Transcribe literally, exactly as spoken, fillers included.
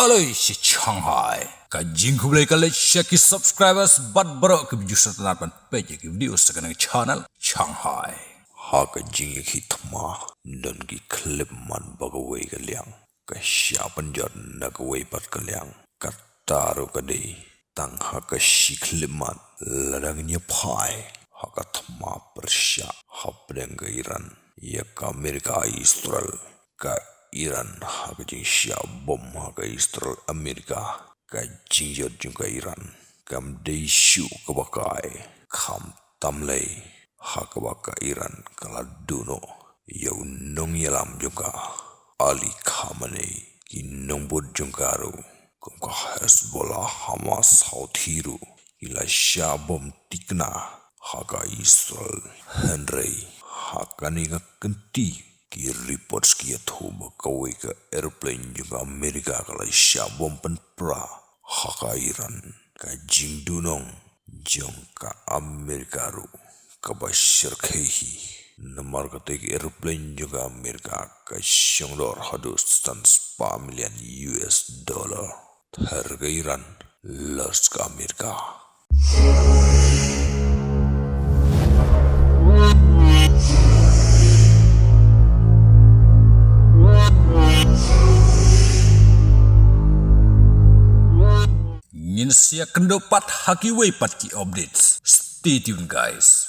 Lei shi Shanghai. Ka jingkhublei ka leit sha ki subscribers bad baroh ki views sha tang ban peit ïa ki video sha kane ka channel Shanghai. Ha ka jingïakhih thma don ki khyllipmat ba kawei ka liang ka shah pynjot na kawei pat ka liang. Kata ruh ka dei tang ha ka shi khyllipmat lada ngin ïa phai ha ka thma pyrshah hapdeng ka Iran ïa ka Amerika Israel. Ka Iran ha ka jingshah bom ha ka Israel Amerika, ka jingjot jong ka Iran kam dei shuh kaba kai, khamtam lei ha kaba ka Iran ka la duh noh ïa u nongïalam jong ka Ali Khamenei. Ki nongbud jong ka ruh kum ka Hezbollah, Hamas, Houthi ruh ki la shah bom tikna ha ka Israel. Hynrei ha kane ka kynti ki reports ki ïathuh ba kawei ka aeroplane jong ka Amerika ka la shah bom pynpra ha ka Iran. Ka jingduhnong jong ka Amerika ruh kaba shyrkhei hi, namar kata ka aeroplane jong ka Amerika ka shongdor haduh san spah million U S dollar. Ther ka Iran, lor ka Amerika. Ngin sa ïakynduh pat ha kiwei pat ki updates. Stay tuned, guys.